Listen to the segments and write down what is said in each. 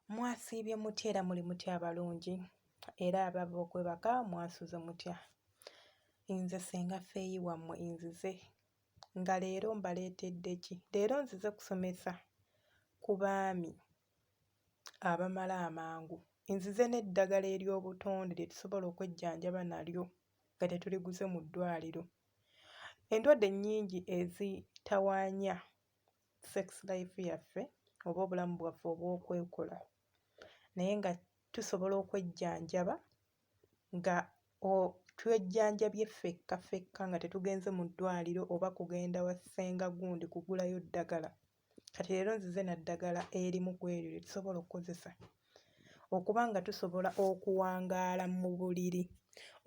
Mwasiibye mutya era muli mutya abalungi era abava okwebaka mwasuze mutya? Nze Ssenga Feeyi wammwe nzize nga leero mbaleetedde ki? Leero nzize kusomesa ku baami abamala amangu. Nzize n'eddagala ery'obutonde lye tusobola okwejjanjaba nalyo nga tetuliguze mu ddwaliro. Endwadde nnyingi ezitawaanya sex life yaffe oba obulamu bwaffe obw'okwekola naye nga tusobola okwejjanjaba nga twejjanjabye ffekka ffekka nga tetugenze mu ddwaliro oba kugenda wa ssenga gundi kugulayo ddagala. Kati leero nzize na ddagala erimu ku eryo lye tusobola okukozesa okuba nga tusobola okuwangaala mu buliri,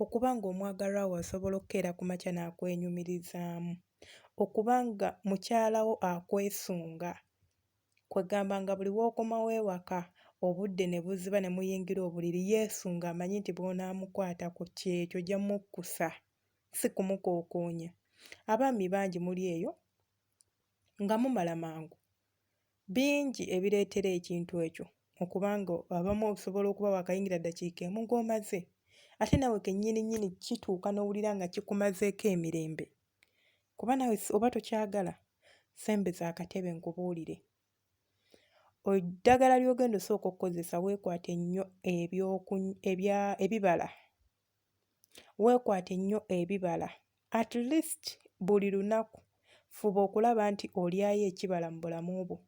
okuba ng'omwagalwa wo asobola okukeera ku makya n'akwenyumirizaamu, okuba nga mukyala wo akwesunga, kwegamba nga buli w'okomawo ewaka obudde ne buziba ne muyingira obuliri yeesunga amanyi nti bw'onaamukwatako kyekyo ojja mukkusa si kumukookoonya. Abaami bangi muli eyo nga mumala mangu. Bingi ebireetera ekintu ekyo okuba nga abamu osobola okuba waakayingira ddakiika emu ng'omaze ate naawe kennyini nnyini kituuka n'owulira nga kikumazeeko emirembe kuba naawe oba tokyagala sembeza akatebe nkubuulire. Eddagala ly'ogenda osooka okukozesa weekwate nnyo ebibala weekwate nnyo ebibala at least buli lunaku fuba okulaba nti olyayo ekibala mu bulamu bwo.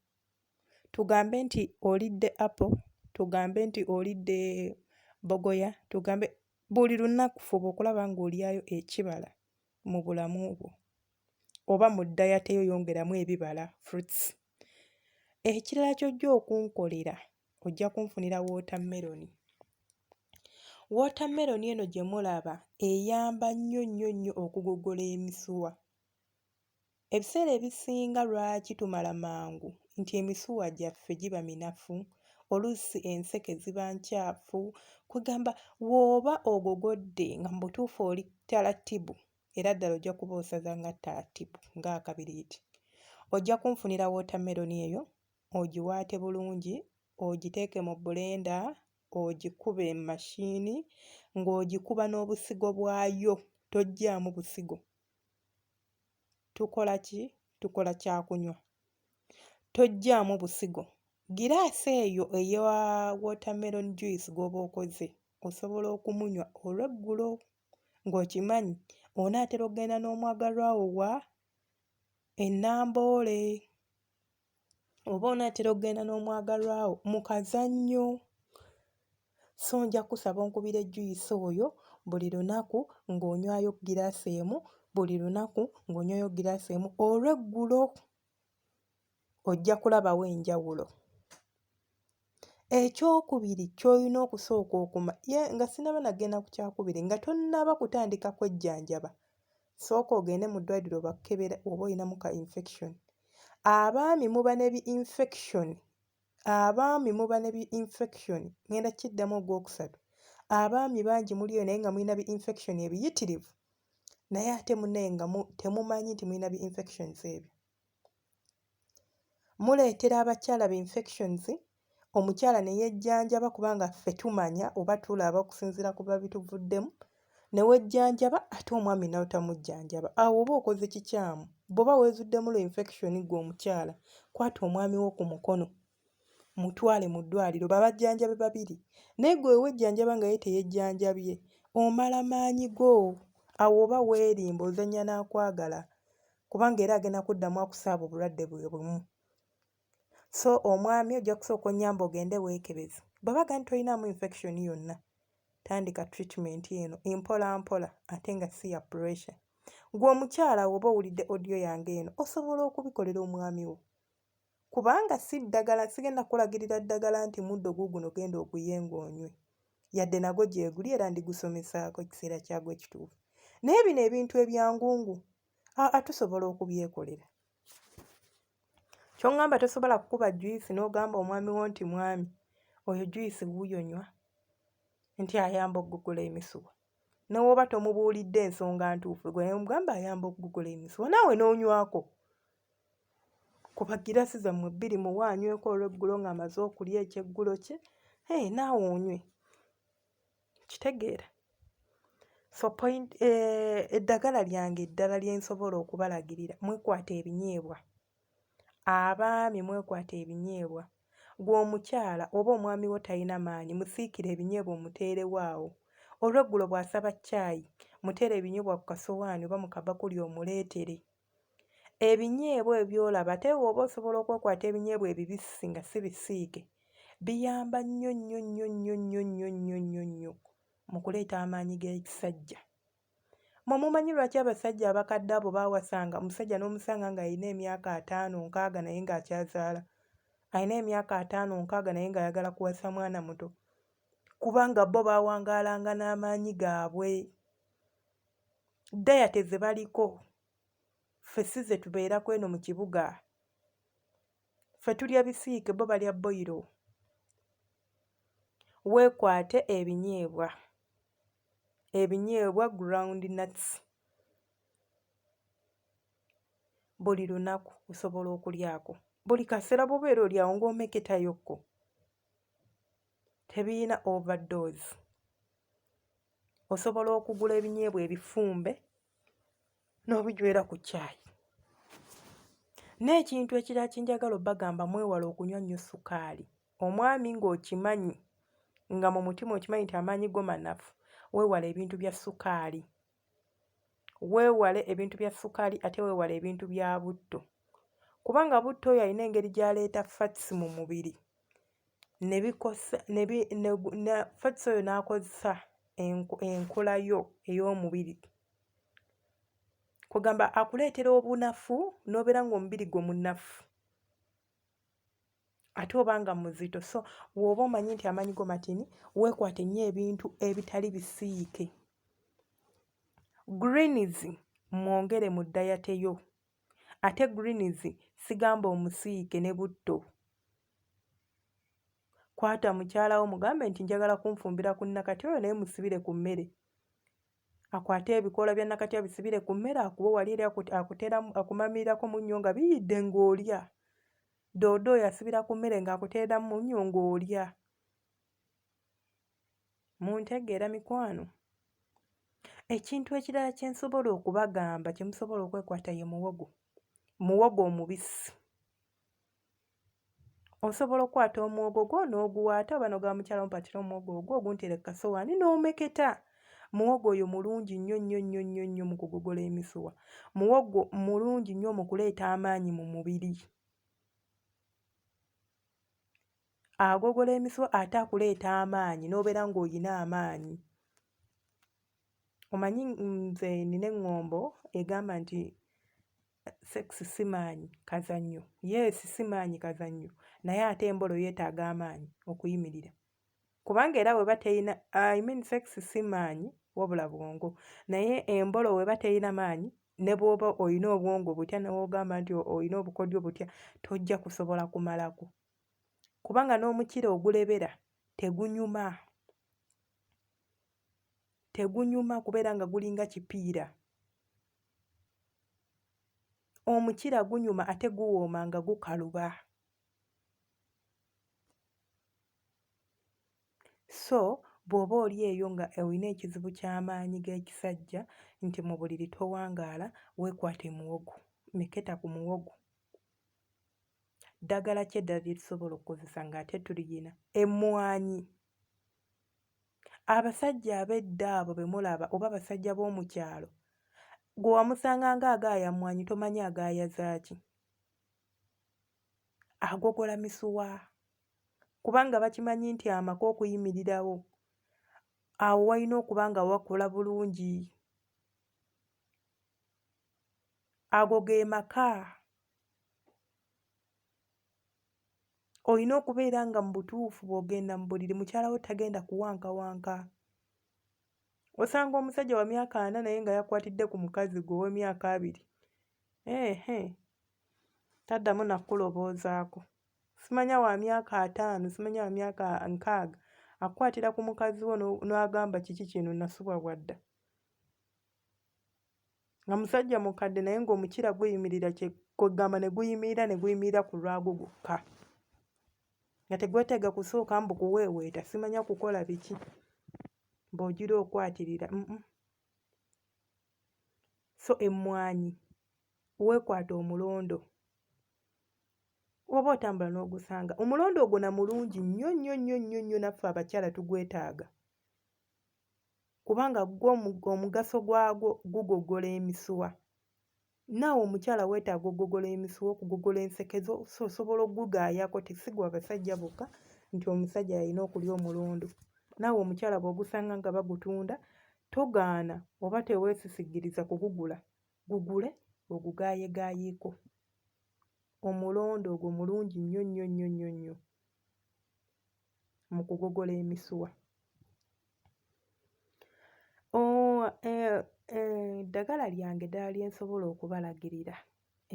Tugambe nti olidde apple, tugambe nti olidde bbogoya, tugambe buli lunaku fuba okulaba ng'olyayo ekibala mu bulamu bwo oba mu diet yo yongeramu ebibala fruits. Ekirala ky'ojja okunkolera ojja kunfunira wootammeroni. Wootammeroni eno gye mulaba eyamba nnyo nnyo nnyo okugogola emisuwa. Ebiseera ebisinga lwaki tumala mangu nti emisuwa gyaffe giba minafu, oluusi enseke ziba nkyafu, kwegamba w'oba ogogodde nga mu butuufu oli ttalatibu era ddala ojja kuba osaza nga ttalatibu ng'akabiriiti. Ojja kunfunira wootammeroni eyo ogiwaate bulungi, ogiteeke mu blender ogikube mu machine ng'ogikuba n'obusigo bwayo toggyaamu busigo. Tukola ki? Tukola kyakunywa. Toggyaamu busigo. Giraasi eyo eya watermelon juice gw'oba okoze osobola okumunywa olweggulo ng'okimanyi onaatera okugenda n'omwagalwa wo wa? E Namboole. Oba onaatera okugenda n'omwagalwa wo mu kazannyo. So nja kkusaba onkubire juyisi oyo buli lunaku ng'onywayo ggiraasi emu, buli lunaku ng'onywayo ggiraasi emu olweggulo ojja kulabawo enjawulo. Ekyokubiri ky'olina okusooka okuma ye nga sinnaba na kugenda ku kyakubiri nga tonnaba kutandika kwejjanjaba sooka ogende mu ddwaliro bakukebere oba olinamu ka infection. Abaami muba ne bi infection abaami muba ne bi infection ŋŋenda kukiddamu ogwokusatu abaami bangi muli eyo naye nga mulina bi infection ebiyitirivu naye ate munnaye nga temumanyi nti mulina bi infections ebyo. Muleetera abakyala bi infections omukyala ne yejjanjaba kubanga ffe tumanya oba tulaba okusinziira ku babituvuddemu ne wejjanjaba ate omwami n'otamujjanjaba awo oba okoze kikyamu. Bw'oba weezuddemu lu infection ggwe omukyala kwata omwami wo ku mukono mutwale mu ddwaliro babajjanjabe babiri naye ggwe bwe wejjanjaba nga ye teyejjanjabye omala maanyi go awo oba weerimba ozannya n'akwagala kubanga era agenda kuddamu akusaaba obulwadde bwe bumu. So omwami ojja kusooka onnyambe ogende weekebeze. Bwe baga nti tolinaamu infection yonna tandika treatment eno mpola mpola ate nga si ya pressure. Ggwe omukyala bw'oba owulidde audio yange eno osobola okubikolera omwami wo kubanga si ddagala sigenda kukulagirira ddagala nti muddo guuguno genda oguyenga onywe yadde nagwo gyeguli era ndigusomesaako ekiseera kyagwo ekituufu naye bino ebintu ebyangungu aa tusobola okubyekolera. Ky'oŋŋamba tosobola kukuba juyisi n'ogamba omwami wo nti mwami oyo juyisi wuuyo nywa nti ayamba okugogola emisuwa ne w'oba tomubuulidde nsonga ntuufu gwe ne omugamba ayamba okugogola emisuwa naawe n'onywako. Kuba ggiraasi zammwe bbiri muwe anyweko olweggulo ng'amaze okulya ekyeggulo kye, hee naawe onywe. Kitegeera? So point eh, eddagala lyange eddala lye nsobola okubalagirira, mwekwate ebinyeebwa. Abaami mwekwate ebinyeebwa. Ggwe omukyala oba omwami wo talina maanyi, musiikire ebinyeebwa omuteerewo awo. Olweggulo bw'asaba caayi, muteere ebinyeebwa ku kasowaani oba mu kabakuli omuleetere. Ebinyeebwa ebyo by'olaba ate bw'oba osobola okwekwata ebinyeebwa ebibisi nga si bisiike, biyamba nnyo nnyo nnyo nnyo nnyo nnyo nnyo nnyo nnyo mu kuleeta amaanyi g'ekisajja. Mmwe mumanyi lwaki abasajja abakadde abo baawasanga omusajja n'omusanga ng'alina emyaka ataano nkaaga naye ng'akyazaala? Alina emyaka ataano nkaaga naye ng'ayagala kuwasa mwana muto. Kubanga bo baawangaalanga n'amaanyi gaabwe. Dayate ze baliko ffe si ze tubeerako eno mu kibuga. Ffe tulya bisiike bo balya boyiro. Weekwate ebinyeebwa. Ebinyeebwa ground nuts buli lunaku osobola okulyako. Buli kaseera bw'obeera oli awo ng'omeketayokko. Tebiyina over dose. Osobola okugula ebinyeebwa ebifumbe n'obinywera ku caayi. N'ekintu ekirala kye njagala obbagamba mwewale okunywa nnyo ssukaali. Omwami ng'okimanyi nga mu mutima okimanyi nti amaanyi go manafu, weewale ebintu bya ssukaali. Weewale ebintu bya ssukaali ate weewale ebintu bya butto kubanga butto oyo alina engeri gy'aleeta fats mu mubiri ne bikosa ne bi ne fats oyo n'akozesa enkola yo ey'omubiri. Kwegamba akuleetera obunafu n'obeera ng'omubiri gwo munafu. Ate oba nga muzito so w'oba omanyi nti amaanyi go matini weekwate nnyo ebintu ebitali bisiike. Greens mwongere mu dayate yo ate greens sigamba omusiike ne butto. Kwata mukyala wo mugambe nti njagala kunfumbira ku nnakati oyo naye musibire ku mmere. Akwate ebikoola bya nnakati abisibire ku mmere akuwe wali eri akuteeramu akumamirirako munnyo nga biyidde ng'olya. Doodo oyo asibira ku mmere ng'akuteeramu munnyo ng'olya. Muntegeera mikwano? Ekintu ekirala kye nsobola okubagamba kye musobola okwekwata ye muwogo, muwogo omubisi. Osobola okukwata omuwogo gwo n'oguwaata oba n'ogamba mukyala wo mpaatira omuwogo ogwo ogunteere ku kasowaani n'omeketa. Muwogo oyo mulungi nnyo nnyo nnyo nnyo nnyo mu kugogola emisuwa. Muwogo mulungi nnyo mu kuleeta amaanyi mu mubiri. Agogola emisuwa ate akuleeta amaanyi n'obeera ng'oyina amaanyi. Omanyi nze nnina eŋŋombo egamba nti Sex si maanyi kazannyo. Yes si maanyi kazannyo naye ate embolo yeetaaga amaanyi okuyimirira kubanga era bw'eba teyina I mean sex si maanyi wabula bwongo naye embolo bw'eba teyina maanyi ne bw'oba olina obwongo butya ne bw'ogamba nti olina obukodyo butya tojja kusobola kumalako kubanga n'omukira ogulebera tegunyuma, tegunyuma kubeera nga gulinga kipiira. Omukira gunyuma ate guwooma nga gukaluba. So bw'oba oli eyo nga olina ekizibu ky'amaanyi g'ekisajja nti mu buliri towangaala, weekwate muwogo, meketa ku muwogo. Ddagala ki eddala lye tusobola okukozesa ng'ate tuliyina? Emmwanyi. Abasajja ab'edda abo be mulaba oba abasajja b'omu kyalo, gwe wamusanga ng'agaaya mmwanyi tomanyi agaaya zaaki? Agogola misuwa kubanga bakimanyi nti amaka okuyimirirawo awo walina okuba nga wakola bulungi. Ago ge maka. Olina okubeera nga mu butuufu bw'ogenda mu buliri mukyala wo tagenda kuwankawanka. Osanga omusajja wa myaka ana naye nga yakwatidde ku mukazi gwe ow'emyaka abiri. Ehe, taddamu na kukulowoozaako. Simanya wa myaka ataano, simanya wa myaka nkaaga, akukwatira ku mukazi wo n'agamba kiki kino nasubwa bwa dda. Nga musajja mukadde naye ng'omukira guyimirira kye Kweggamba ne guyimirira ne guyimirira ku lwagwo gwokka nga tegwetaaga kusooka mbu kuweeweeta simanya kukola biki mbu ogira okwatirira mm. So emmwanyi weekwate omulondo oba otambula n'ogusanga omulondo ogwo na mulungi nnyo nnyo nnyo nnyo nnyo naffe abakyala tugwetaaga kubanga gwo omugaso gwagwo gugogola emisuwa. Naawe omukyala weetaaga okugogola emisuwa, okugogola enseke zo so osobola okugugaayako si gwa basajja bokka nti omusajja y'alina okulya omulondo. Naawe omukyala bw'ogusanga nga bagutunda togaana oba teweesisiggiriza kugugula, gugule ogugaayegaayeko. Omulondo ogwo mulungi nnyo nnyo nnyo nnyo nnyo mu kugogola emisuwa. Eddagala lyange eddala lye nsobola okubalagirira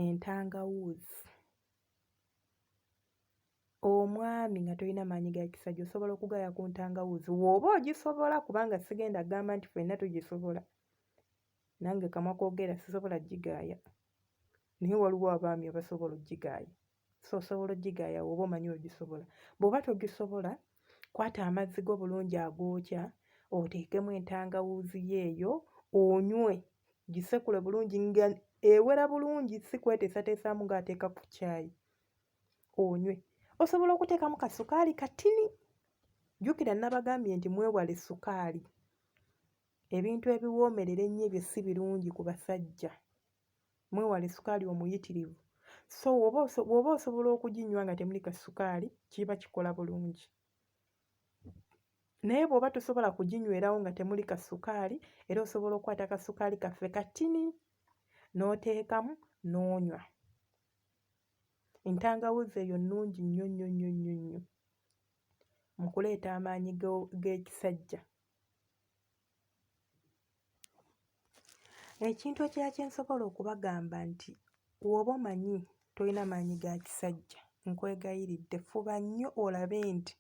entangawuuzi. Omwami nga tolina maanyi ga kisajja osobola okugaaya ku ntangawuuzi w'oba ogisobola kubanga sigenda kugamba nti ffenna tugisobola. Nange kamwa koogera sisobola gigaaya naye waliwo abaami abasobola oggigaaya. So osobola oggigaaya w'oba omanyi ogisobola. Bw'oba togisobola kwata amazzi go bulungi agookya oteekemu entangawuuzi yo eyo onywe, gisekule bulungi nga ewera bulungi si kweteesateesaamu ng'ateeka ku caayi onywe. Osobola okuteekamu kasukaali katini. Jjukira nnabagambye nti mwewale sukaali. Ebintu ebiwoomerera ennyo ebyo si birungi ku basajja. Mwewale sukaali omuyitirivu. So bw'oba osobola okuginywa nga temuli kasukaali kiba kikola bulungi. Naye bw'oba tosobola kuginywerawo nga temuli kasukaali era osobola okukwata kasukaali kaffe katini n'oteekamu n'onywa. Entangawuzi eyo nnungi nnyo nnyo nnyo nnyo nnyo mu kuleeta amaanyi g'ekisajja. Ekintu ekirala kye nsobola okubagamba nti w'oba omanyi tolina maanyi ga kisajja nkwegayiridde fuba nnyo olabe nti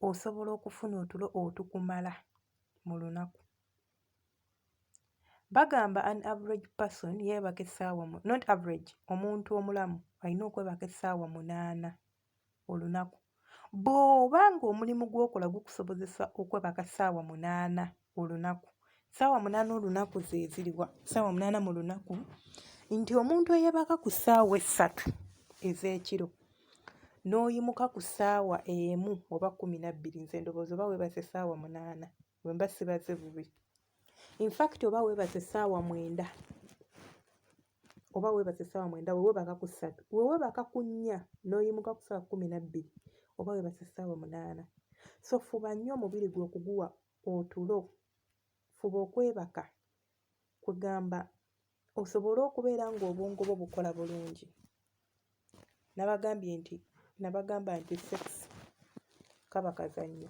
osobola okufuna otulo otukumala mu lunaku. Bagamba an average person yeebaka essaawa not average omuntu omulamu alina okwebaka essaawa 8 olunaku. Bw'oba ng'omulimu gw'okola gukusobozesa okwebaka ssaawa 8 olunaku, ssaawa 8 olunaku ze ziriwa? Ssaawa 8 mu lunaku nti omuntu eyeebaka ku ssaawa 3 ez'ekiro n'oyimuka ku ssaawa 1 oba 12 nze ndowooza oba weebase ssaawa 8 bwe mba sibaze bubi. In fact oba weebase ssaawa 9 oba weebase ssaawa 9 bwe weebaka ku 3 bwe weebaka ku 4 n'oyimuka ku ssaawa 12 oba weebase ssaawa 8. So fuba nnyo omubiri gwo okuguwa otulo, fuba okwebaka kwegamba osobole okubeera ng'obwongo bwo bukola bulungi. Nabagambye nti nabagamba nti sex kaba kazannyo,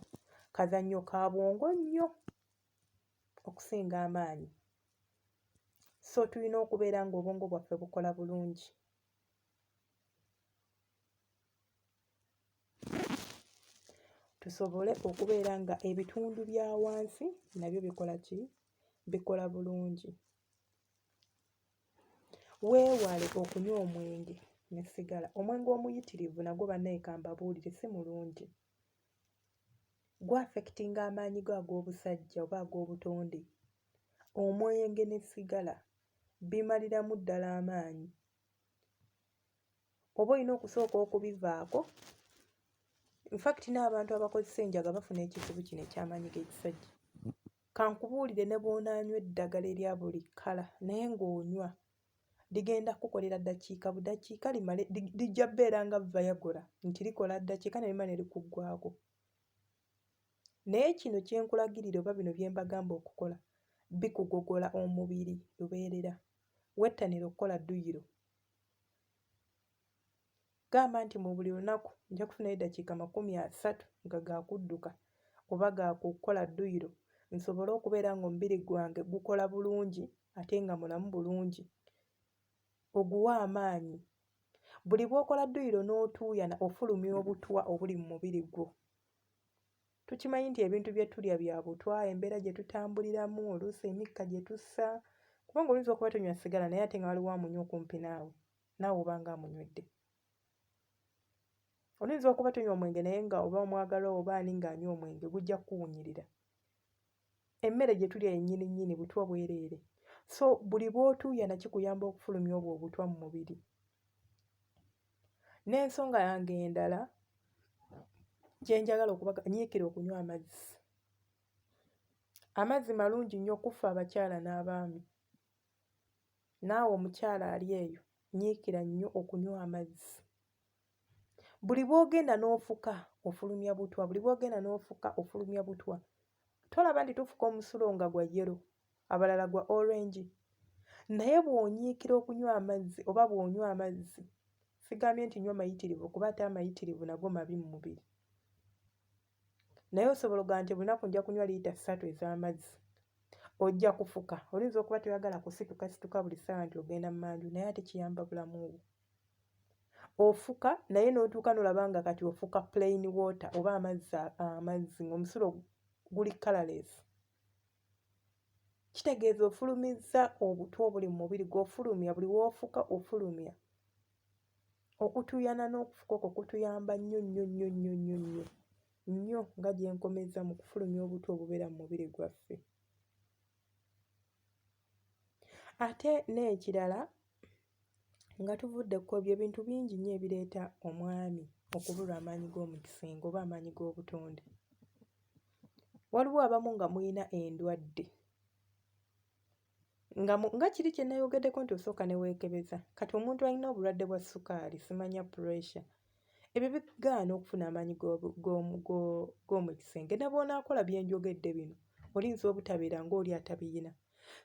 kazannyo ka bwongo nnyo okusinga amaanyi. So tulina okubeera ng'obwongo bwaffe bukola bulungi. Tusobole okubeera nga ebitundu bya wansi nabyo bikola ki? Bikola bulungi. Weewale okunywa omwenge ne ssigala. Omwenge omuyitirivu nagwo bannaye ka mbabuulire si mulungi. Gu-affectinga amaanyi go ag'obusajja oba ag'obutonde. Omwenge ne ssigala bimaliramu ddala amaanyi. Oba olina okusooka okubivaako. In fact n'abantu abakozesa enjaga bafuna ekizibu kino eky'amaanyi g'ekisajja. Ka nkubuulire ne bw'onaanywa eddagala erya buli kkala naye ng'onywa ligenda kukukolera ddakiika budakiika limale lijja bbeera nga Viagra nti likola ddakiika ne limala ne likuggwaako. Naye kino kye nkulagirira oba bino bye mbagamba okukola bikugogola omubiri lubeerera. Wettanire okukola dduyiro. Gamba nti mu buli lunaku nja kufunayo eddakiika 30 nga ga kudduka oba ga kukola dduyiro nsobole okubeera ng'omubiri gwange gukola bulungi ate nga mulamu bulungi. Oguwe amaanyi. Buli bw'okola dduyiro n'otuuyana ofulumya obutwa obuli mu mubiri gwo. Tukimanyi nti ebintu bye tulya bya butwa, embeera gye tutambuliramu, oluusi emikka gye tussa kubanga oyinza okuba tonywa ssigala naye ate nga waliwo amunywa okumpi naawe. Naawe obanga amunywedde. Oyinza okuba tonywa mwenge naye nga oba omwagalwa wo oba ani ng'anywa omwenge gujja kukuwunyirira. Emmere gye tulya yennyini nnyini butwa bwereere. So buli bw'otuuyana kikuyamba okufulumya obwo obutwa mu mubiri. N'ensonga yange endala gye njagala okubaga nyiikira okunywa amazzi. Amazzi malungi nnyo ku ffe abakyala n'abaami. Naawe omukyala ali eyo nyiikira nnyo okunywa amazzi. Buli bw'ogenda n'ofuka ofulumya butwa, buli bw'ogenda n'ofuka ofulumya butwa. Tolaba nti tufuka omusulo nga gwa yellow, abalala gwa orange? Naye bw'onyiikira okunywa amazzi oba bw'onywa amazzi, sigambye nti nywa mayitirivu kuba ate amayitirivu nago mabi mu mubiri. Naye osobola ogamba nti buli lunaku nja kunywa liita ssatu ez'amazzi. Ojja kufuka. Oyinza okuba toyagala kusitukasituka buli ssaawa nti ogenda mmanju naye ate kiyamba bulamu bwo. Ofuka naye n'otuuka n'olaba nga kati ofuka plain water oba amazzi amazzi ng'omusulo guli colourless. Kitegeeza ofulumizza obutwa obuli mu mubiri gwo, ofulumya buli w'ofuka ofulumya. Okutuuyana n'okufuka okwo kutuyamba nnyo nnyo nnyo nnyo nnyo nnyo nnyo nga gye nkomezza mu kufulumya obutwa obubeera mu mubiri gwaffe. Ate n'ekirala nga tuvudde ku ebyo ebintu bingi nnyo ebireeta omwami okubulwa amaanyi g'omu kisenge oba amaanyi g'obutonde. Waliwo abamu nga muyina endwadde nga mu nga kiri kye nayogeddeko nti osooka ne weekebeza. Kati omuntu alina obulwadde bwa ssukaali simanya pressure, ebyo bikugaana okufuna amaanyi g'omu kisenge ne bw'onaakola bye njogedde bino oyinza obutabeera ng'oli atabiyina.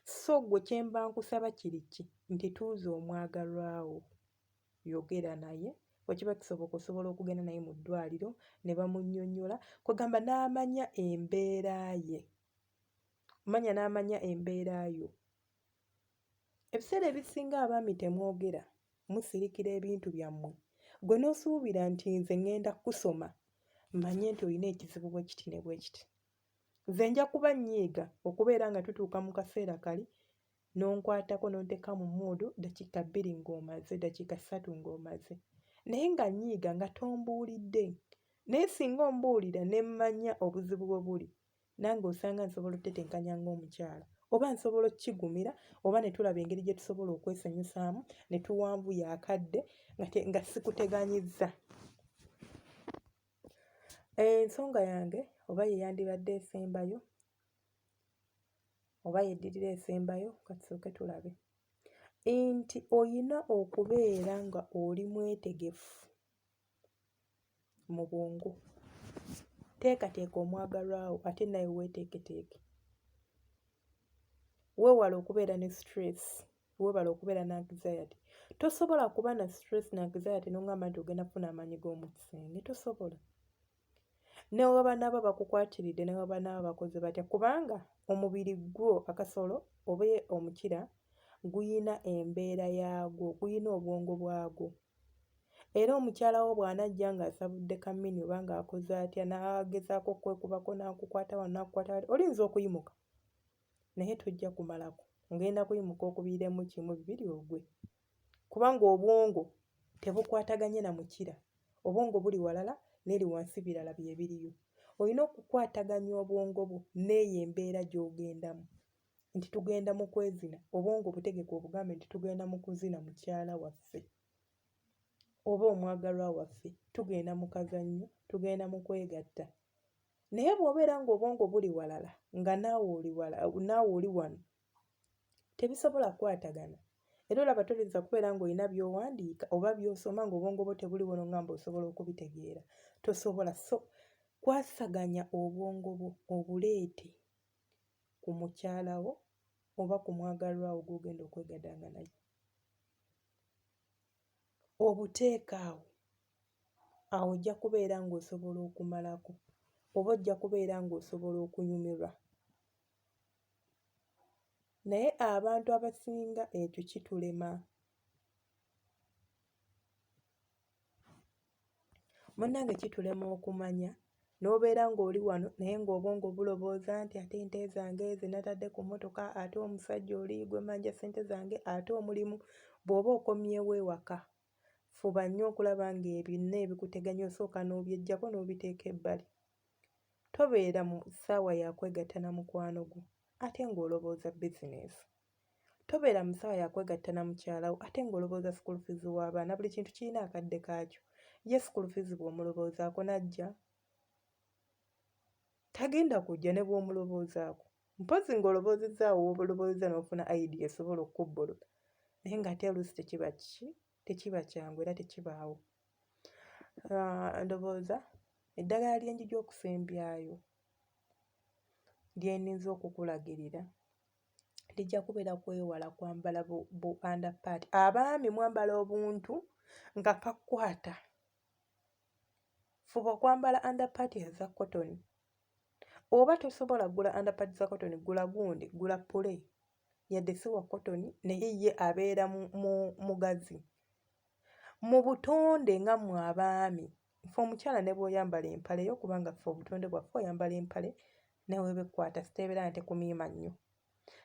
So ggwe kye mba nkusaba kiri ki nti tuuza omwagalwa wo, yogera naye, bwe kiba kisoboka osobola okugenda naye mu ddwaliro ne bamunnyonnyola, kwegamba n'amanya embeera ye, omanya n'amanya embeera yo. Ebiseera ebisinga abaami temwogera, musirikira ebintu byammwe. Ggwe n'osuubira nti nze ŋŋenda kukusoma mmanye nti olina ekizibu bwe kiti ne bwe kiti. Nze nja kuba nnyiiga okubeera nga tutuuka mu kaseera kali n'onkwatako n'onteeka mu muudu ddakiika bbiri ng'omaze, ddakiika ssatu ng'omaze. Naye nga nnyiiga nga tombuulidde. Naye singa ombuulira ne mmanya obuzibu we buli, nange osanga nsobola otetenkanya ng'omukyala oba nsobola okukigumira oba ne tulaba engeri gye tusobola okwesanyusaamu ne tuwanvuya akadde nga sikuteganyizza. Ensonga yange oba ye yandibadde esembayo oba y'eddirira esembayo ka tusooke tulabe nti oyina okubeera nga oli mwetegefu mu bwongo. Teekateeka omwagalwa wo ate naawe weeteeketeeke. Weewale okubeera ne stress, weebale okubeera ne anxiety. Tosobola kuba na stress na anxiety n'oŋŋamba nti ogenda kufuna amaanyi g'omu kisenge, tosobola. Ne bwe banaaba bakukwatiridde ne bwe banaaba bakoze batya kubanga omubiri gwo akasolo oba omukira guyina embeera yaagwo, guyina obwongo bwagwo. Era omukyala wo bw'anajja ng'asabudde kamini oba ng'akoze atya n'agezaako okukwekubako n'akukwata wano n'akukwata wali, olinza okuyimuka naye tojja kumalako. Ogenda kuyimuka okubiiremu kimu bibiri ogwe kubanga obwongo tebukwataganye na mukira. Obwongo buli walala n'eri wansi birala bye biriyo. Olina okukwataganya obwongo bwo n'eyo embeera gy'ogendamu. nti tugenda mu kwezina obwongo butegeke obugambe nti tugenda mu kuzina mukyala waffe oba omwagalwa waffe tugenda mu kazannyo tugenda mu kwegatta naye bw'obeera ng'obwongo buli walala nga naawe oli wala naawe oli wano tebisobola kukwatagana era olaba toyinza kubeera ng'olina by'owandiika oba by'osoma ng'obwongo bwo tebuliwo n'oŋŋamba osobola okubitegeera tosobola so kwasaganya obwongo bwo obuleete ku mukyala wo oba ku mwagalwa wo gw'ogenda okwegadanga naye. Obuteeke awo, awo ojja kubeera ng'osobola okumalako oba ojja kubeera ng'osobola okunyumirwa. Naye abantu abasinga ekyo kitulema. Munnange kitulema okumanya n'obeera ng'oli wano naye ng'obwongo bulowooza nti ate ente zange ze natadde ku mmotoka, ate omusajja oli gwe mmanja ssente zange, ate omulimu. Bw'oba okomyewo ewaka, fuba nnyo okulaba ng'ebyonna ebikuteganya osooka n'obyeggyako n'obiteeka ebbali. Tobeera mu ssaawa ya kwegatta na mukwano gwo ate ng'olowooza bizinensi. Tobeera mu ssaawa ya kwegatta na mukyala wo ate ng'olowooza school fees w'abaana. Buli kintu kirina akadde kaakyo. Ye school fees bw'omulowoozaako n'ajja? Tagenda kujja ne bw'omulowoozaako. Mpozzi ng'olowoozezza awo w'oba n'ofuna idea esobola okukubbulula naye ng'ate oluusi tekiba kiki, tekiba kyangu era tekibaawo. Ndowooza eddagala lye njija okusembyayo lye nninza okukulagirira lijja kubeera kwewala kwambala bu underpant. Abaami mwambala obuntu nga kakkwata. Fuba okwambala underpant eza cotton. Oba tosobola kugula underpant za cotton gula gundi, gula pule yadde si wa cotton naye ye abeera mugazi. Mu butonde nga mmwe abaami, ffe omukyala ne bw'oyambala empale yo kubanga ffe obutonde bwaffe oyambala empale ne bw'eba ekkwata kasita ebeera nga tekumiima nnyo.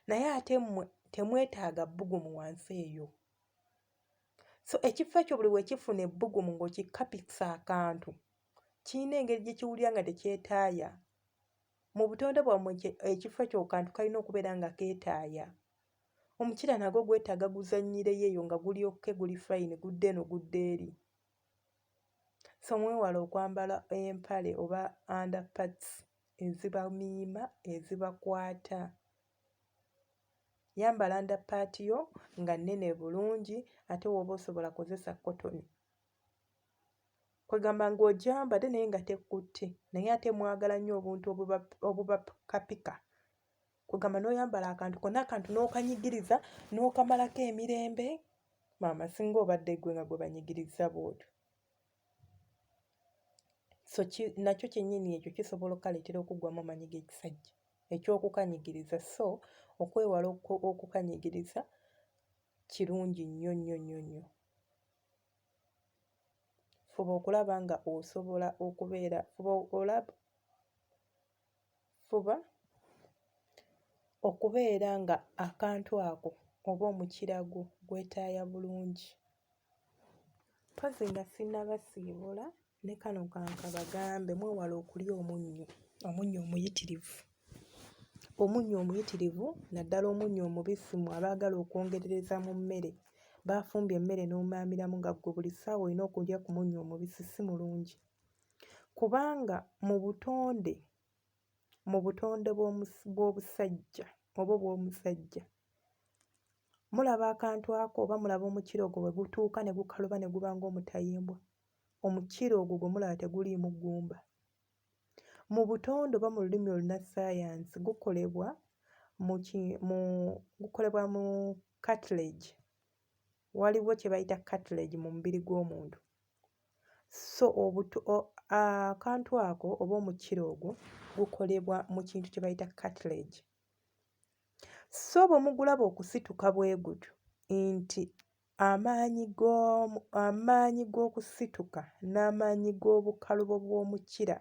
Naye ate mmwe temwetaaga bbugumu wansi eyo. So ekifo ekyo buli we kifuna ebbugumu ng'okikapikisa akantu, kiyina engeri gye kiwulira nga tekyetaaya. Mu butonde bwammwe ekifo ekyo kantu kalina okubeera nga keetaaya. Omukira nagwo gwetaaga guzannyireyo eyo nga guli okay guli fine gudda eno gudda eri. So mwewale okwambala empale oba underparts ezibamiima, ezibakwata. Yambala underpart yo nga nnene bulungi ate w'oba osobola kozesa cotton. Kwegamba ng'ogyambadde naye nga tekkutte naye ate mwagala nnyo obuntu obubakapika. Kwegamba n'oyambala akantu konna akantu n'okanyigiriza n'okamalako emirembe, maama singa obadde ggwe nga gwe banyigirizza bw'otyo. So nakyo kyennyini ekyo kisobola okkaleetera okuggwaamu amaanyi g'ekisajja eky'okukanyigiriza. So okwewala okukanyigiriza kirungi nnyo nnyo nnyo nnyo. Fuba okulaba nga osobola okubeera fuba okubeera nga akantu ako oba omukira gwo gwetaaya bulungi. Mpozzi nga sinnabasiibula ne kano ka nkabagambe mwewale okulya omunnyo, omunnyo omuyitirivu. Omunnyo omuyitirivu naddala omunnyo omubisi mmwe abaagala okwongerereza mu mmere, baafumbye emmere n'omaamiramu nga ggwe buli ssaawa olina okulya ku munnyo omubisi si mulungi. Kubanga mu butonde, mu butonde bw'obusajja oba obw'omusajja, mulaba akantu ako oba mulaba omukira ogwo bwe gutuuka ne gukaluba ne guba ng'omutayimbwa, omukira ogwo gwe mulaba teguliimu ggumba. Mu butonde oba mu lulimi olunnassaayansi gukolebwa mu ki mu gukolebwa mu cartilage. Waliwo kye bayita cartilage mu mubiri gw'omuntu. So akantu ako oba omukira ogwo gukolebwa mu kintu kye bayita cartilage. So bwe mugulaba okusituka bwe gutyo nti amaanyi g'okusituka n'amaanyi g'obukalubo bw'omukira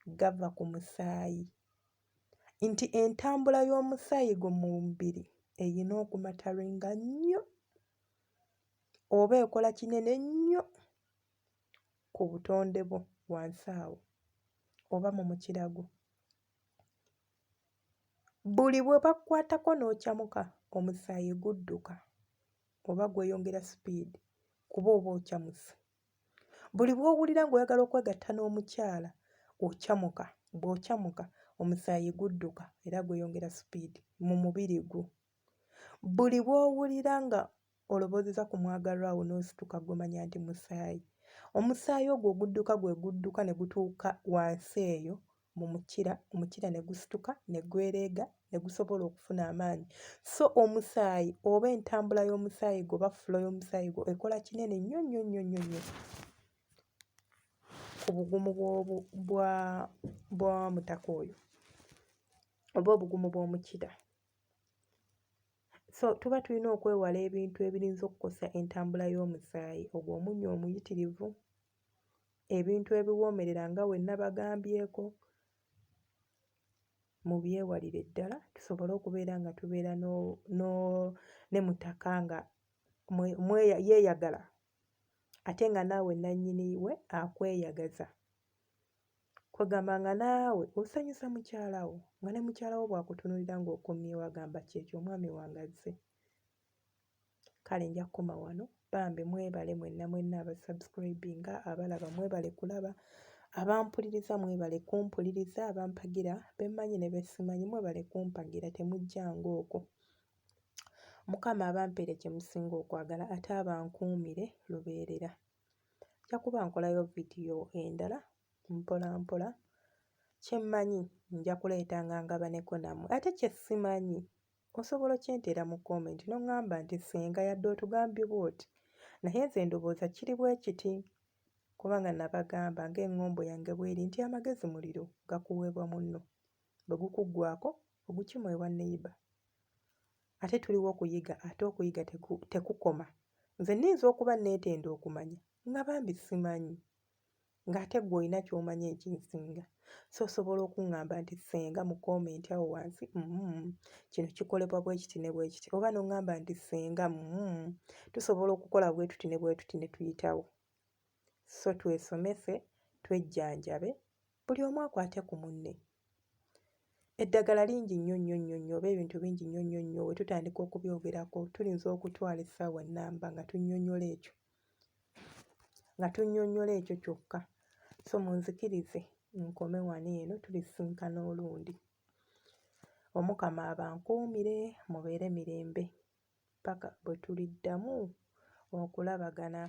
gava ku musaayi. Nti entambula y'omusaayi gwo mu mubiri eyina okumataringa nnyo oba ekola kinene nnyo ku butonde bwo wansi awo oba mu mukira gwo. Buli bwe bakukwatako n'okyamuka omusaayi gudduka oba gweyongera sipiidi kuba oba okyamuse. Buli lw'owulira ng'oyagala okwegatta n'omukyala okyamuka, bw'okyamuka omusaayi gudduka era gweyongera sipiidi mu mubiri gwo. Buli lw'owulira nga olowoozezza ku mwagalwa wo n'osituka ggwe manya nti musaayi. Omusaayi ogwo ogudduka gwe gudduka ne gutuuka wansi eyo mu mukira, omukira ne gusituka ne gwereega ne gusobola okufuna amaanyi. So omusaayi oba entambula y'omusaayi gwo oba flow y'omusaayi gwo ekola kinene nnyo nnyo nnyo nnyo nnyo ku bugumu bwa mutaka oyo oba obugumu bw'omukira. So tuba tulina okwewala ebintu ebiyinza okukosa entambula y'omusaayi, ogwo omunnyo omuyitirivu, ebintu ebiwoomerera nga bwe nnabagambyeko, mubyewalire ddala tusobole okubeera nga tubeera ne mutaka nga yeeyagala ate nga naawe nnannyini we akweyagaza. Kwegamba nga naawe osanyusa mukyala wo nga ne mukyala wo bw'akutunuulira ng'okomyewo agamba kyekyo omwami wange azze. Kale nja kukoma wano bambi mwebale mwenna mwenna aba subscribinga abalaba mwebale kulaba abampuliriza mwebale kumpuliriza abampagira be mmanyi ne be simanyi mwebale kumpagira temujjanga okwo. Mukama abampeere kye musinga okwagala ate abankuumire lubeerera. Nja kuba nkolayo vidiyo endala mpola mpola. Kye mmanyi nja kuleetanga ngabaneko nammwe ate kye simanyi osobola okyenteera mu comment n'oŋŋamba nti ssenga yadde otugambye bw'oti naye nze ndowooza kiri bwe kiti kubanga nabagamba ng'eŋŋombo yange bw'eri nti amagezi muliro gakuweebwa munno bwe gukuggwaako ogukima ewa neyiba. Ate tuliwo okuyiga ate okuyiga tekukoma. Nze nnyinza okuba nneetenda okumanya nga bambi simanyi ng'ate ggwe olina ky'omanyi ekinsinga. So osobola okuŋŋamba nti ssenga mu comment awo wansi mm kino kikolebwa bwe kiti ne bwe kiti oba n'oŋŋamba nti ssenga mm tusobola okukola bwe tuti ne bwe tuti ne tuyitawo. So twesomese, twejjanjabe, buli omu akwate ku munne. Eddagala lingi nnyo nnyo nnyo nnyo oba ebintu bingi nnyo nnyo nnyo bwe tutandika okubyogerako tuyinza okutwala essaawa nnamba nga tunnyonnyola ekyo nga tunnyonnyola ekyo kyokka. So munzikirize nkome wano eno tulisisinkana olundi. Omukama abankuumire mubeere mirembe ppaka bwe tuliddamu okulabagana.